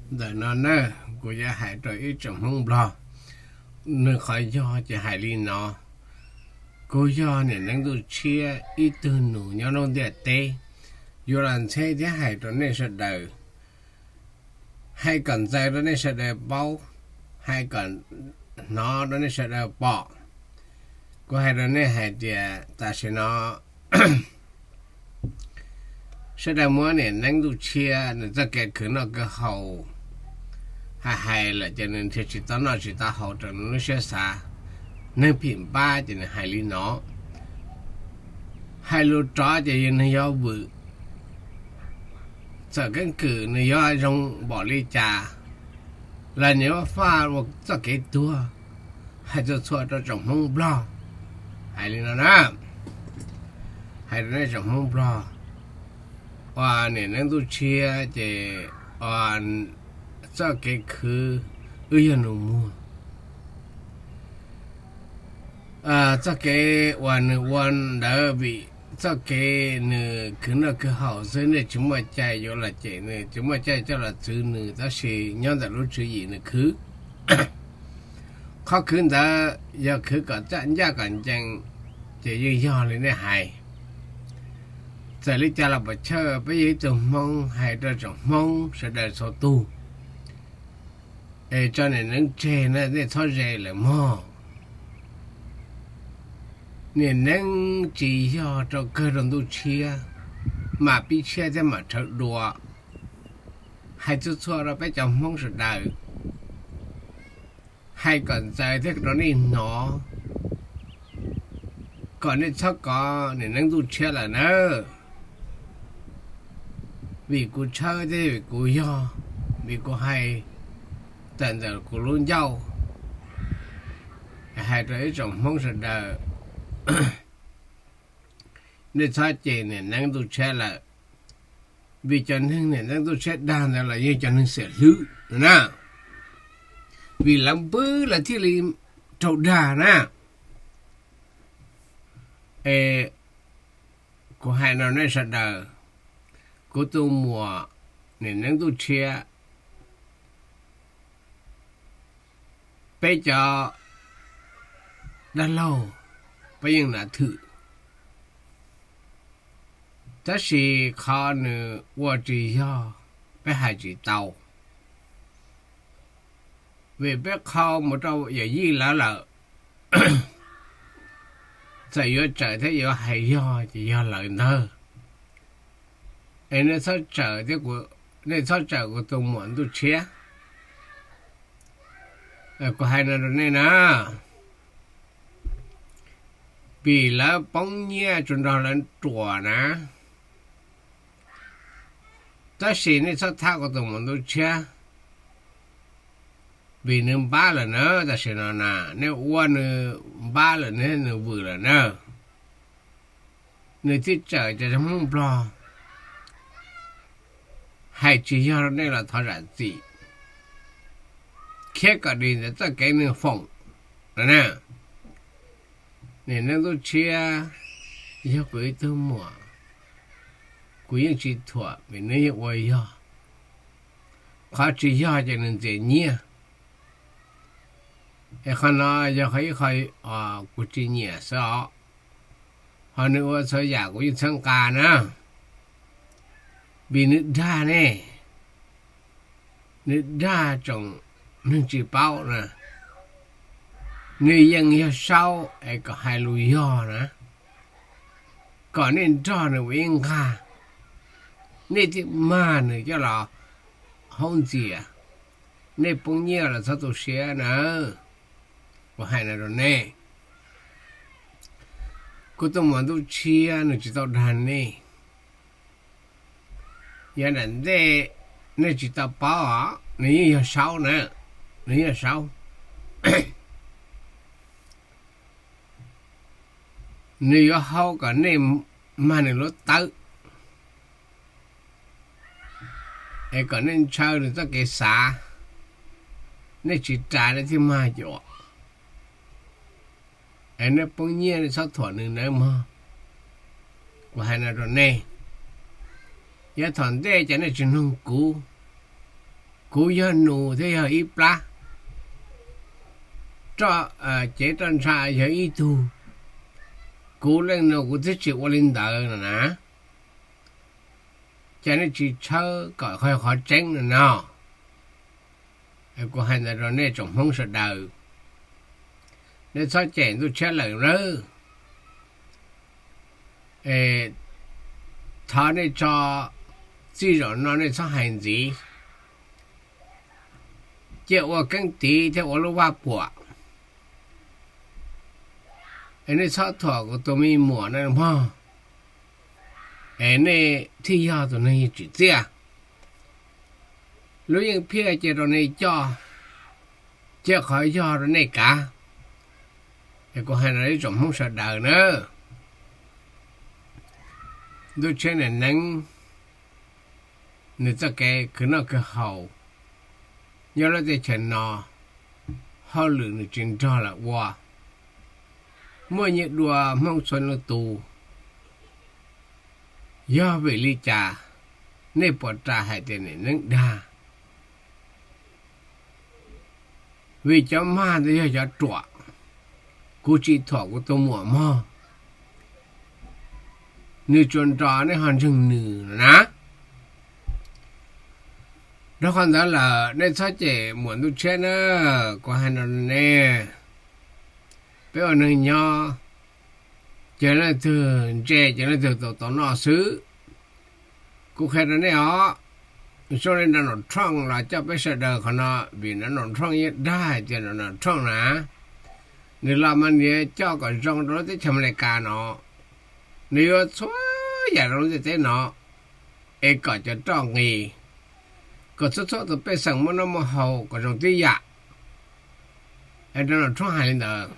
Ntawm no na, kuv yuav hais rau ib tsoom Hmoob Nplog, nws qhov yog ces hais li no. Kuv yog niam neeb ntuj tshiab ib tug nus nyob nruab ntiaj teb, yuav los ntxheb thiab hais rau nej sawv daws, hais kom ntxaws rau nej sawv daws paub, hais kom hnov rau nej sawv daws pom. Kuv hais rau nej hais tias tam sim no sawv daws muab niam neeb ntuj tshiab nws txoj kev khwv noj khwv haus hais hais lawm ces nws nrhiav tsis tau noj tsis tau haus rau nws lub siab xav. Neeg phim npab ces nws hais li no, hais lus rov ces yog nws yuav vwm, txawm keeb kwm nws yuav zoo npaum li cas los nws yuav faj ua txoj kev tuag. Hais txhua txhua rau tsoom Hmoob Nplog, hais li no na, hais rau nej tsoom Hmoob Nplog, ua niam neeb ntuj tshiab ces ua txoj kev khwv wb yog nus muag. Txoj kev uas nws ua ntawd vim txoj kev nws khwv noj khwv haus xwb, nej tsis muaj cai yuav los cem nws, tsis muaj cai coj los txwv nws, tab sis nyob ntawm lub tswv yim nws khwv. Qhov khwv ntawd yog khwv kom ncaj kom ncees, ces yeej yog li nej hais. Txawm li cas los puas chawj, peb yog ib tug Hmoob, hais rau tsoom Hmoob sawv daws txhua tug, es tso niam neeb tseg na, nej txhob ze lawm mog. Niam neeb tsis yog rau kawg rau ntuj tshiab, mam pib tshiab thiab mam rhawv dua. Hais txhua txhua rau peb cov Hmoob sawv daws, hais kom ntxaws thiab rau nej hnov, kom nej txhob kov niam neeb ntuj tshiab lawm nawb. Vim kuv tshawb thiab vim kuv yog, vim kuv hais tawm ntawm kuv lub ncauj, hais rau ib tsoom Hmoob sawv daws, nej txhob cem niam neeb ntuj tshiab lawm. Vim cov neeg niam neeb ntuj tshiab dag ntawd los yeej cov neeg xiam hlwb na, vim lawv npwb lawv thiaj li raug dag na. Es kuv hais rau nej sawv daws, kuv tus muam niam neeb ntuj tshiab, peb cov dab laug peb yeej nav thwm, tab sis qhov nws ua tsis yog, peb hais tsis tau, vim peb qhau mus rau yawm yij lawv lawm. Txawm yuav tsawm thiab yuav hais yog ces yog lawv ntag. Es nej txhob tsawm thiab, nej txhob tsawm kuv tus muam ntuj tshiab. Kuv hais no rau nej na, vim lawv poob nyiaj tsuas nrog lawv ruam na. Tab sis nej txhob thab kuv tus muam ntuj tshiab, vim nws npab lawm na. Tam sim no na, nej ua nws npab lawm, nws vwm lawm na. Nws thiaj tsawm cov Hmoob Nplog. Hais tsis yog rau nej los thov zam txim, khiav kom dim ntawm txoj kev nws foom no na. Niam neeb ntuj tshiab yog kuv ib tug muam, kuv yeej tsis thuam vim nws yeej ua yog. Qhov tsis yog ces nws ntxias nyiaj. Es qhov no yog qhov ib qho kuv tsis nyiam xwb os. Ho nws ua txhua yam kuv yeej txhawb nqa na, vim nws dag ne, nws dag tsoom neeg tsis paub na. Nws yeej yog Saub es kom hais lus yog na, kom nej nrog nws ua ib nqag, nej thiaj mag nws coj los haub ntxias. Nej poob nyiaj los txhob tu siab na, kuv hais no rau nej. Kuv tus muam ntuj tshiab nws tsis tau dag nej. Yav nram ntej nej tsis tau paub os, nws yeej yog Saub na, nws yeej yog Saub. Nws yuav haub kom nej mag nws lub tawb, es kom nej ntshaw nws txoj kev xav, nej tsis ras nej thiaj mag cuam. Es nej poob nyiaj nej txhob thuam nws nawb mog. Kuv hais no rau nej, yav tom ntej ces nej tsis mloog kuv, Kuv yog nus thiab yog ib plab, roj cev roj ntsha yog ib tug. Kuv leej nus kuv twb tsis ua li ntawd no na. Cas nej tsis tshawb kom qhov tseeb no no? Kuv hais ntawd rau nej tsoom Hmoob sawv daws, nej txhob cem Ntuj Tshiab lawm nawb. Thov nej tso, txij zaum no nej txhob hais ntxiv, cia ua keeb tiv thiab ua lub vaj puam. Es nej txhob thuam kuv tus me muam na mog, es nej thiaj yog tus neeg yeej tsim txiaj. Lub yeej phiaj cia rau nej coj, cia qhov yog rau nej kav. Es kuv hais no ib tsoom Hmoob sawv daws na, Ntuj Tshiab niam neeb nws txoj kev khwv noj khwv haus nyob lub teb chaws no, hauj lwm nws tsis nrog lawm ua, muaj nyiaj dua Hmoob txhua leej txhua tus. Yog vim li cas nej puas ras hais tias niam neeb dag? Vim cov mag ntawd yog cov ruam. Kuv tsis thuam kuv tus muam mog, nws tsuas nrog nej ho ntseeg nws na. Rau qhov ntawd lawm nej txhob cem muam Ntuj Tshiab na. Kuv hais no nej, peb ua neeg nyob, ces leej twg ntse ces leej twg tau tau noj xwb. Kuv qhia rau nej os, zoo li Donald Trump los coj peb sawv daws qhov no, vim Donald Trump yeej dag hais tias Donald Trump na, nws los mas nws coj kom zoo rau lub teb chaws Amelikas no, nws yuav txhua yam rau lub ntiaj teb no, es kom cov roj nqis, kom txhua txhua tus pej xeem muaj noj muaj haus kom zoo tib yam. Es Donald Trump hais li ntawd.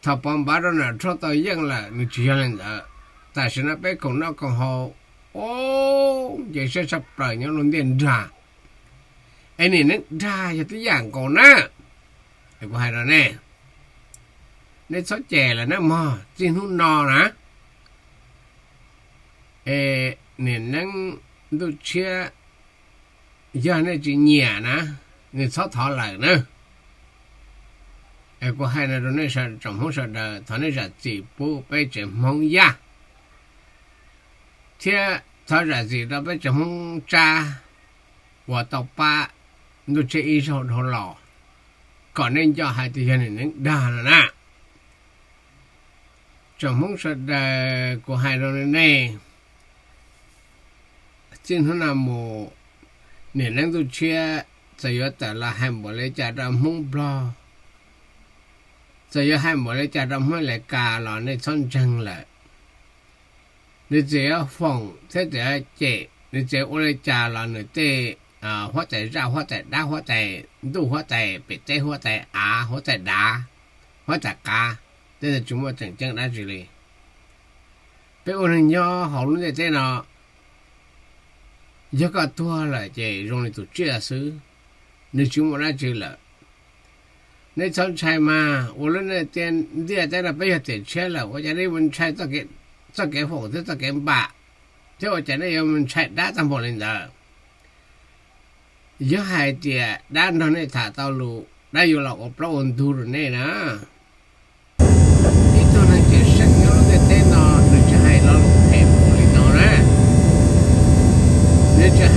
Thaum Pov Npav Donald Trump tau yeej lawm nws tsis yog li ntawd. Tam sim no peb koom noj koom haus, o, nce siab tshaj plaws nyob lub ntiaj nrag. Es niam neeb dag yog tib yam nkaus na. Es kuv hais rau nej, nej txhob cem lawm na mog, txij hnub no na, es niam neeb Ntuj Tshiab, yog nej tsis nyiam na, nws txhob thov lawm na. Es kuv hais no rau nej tsoom Hmoob sawv daws, thov nej zam txim pub peb tsev Hmoob Yaj, thiab thov zam txim rau peb tsev Hmoob Tsab uas tau pab Ntuj Tshiab ib zaug dhau los, kom nej nco hais tias yog niam neeb dag no na. Tsoom Hmoob sawv daws, kuv hais rau nej, txij hnub no mus, niam neeb Ntuj Tshiab txawm yuav tawm los hais npaum li cas rau Hmoob Nplog, txawm yuav hais npaum li cas rau Hmoob Amelikas los nej txhob ntseeg lawm. Nws txawm yuav foom thiab txawm yuav cem, nws txawm ua li cas los nws tej huab tais zaj, huab tais dab, huab tais ntuj, huab tais pem teb, huab tais av, huab tais dav, huab tais qav, tej ntawd tsis muaj tseem ceeb dab tsi li. Peb ua neeg nyob hauv lub ntiaj teb no, yog koj tuag lawm ces zoo li tus tsiaj xwb, nws tsis muaj dab tsi lawm. Nej txhob ntshai mas, ua lub ntiaj teb no peb yog tiam tshiab lawm, ua cas nej mus ntshai txoj kev foom thiab txoj kev npam, thiab ua cas nej yuav mus ntshai dab tag npaum li ntawd? Yog hais tias dab nrog nej tham tau lus, dab yuav los ua plaub ua ntug rau nej na. Ib tug neeg cawm seej nyob lub ntiaj teb no nws tsis hais lo lus phem npaum li no na. Nws tsis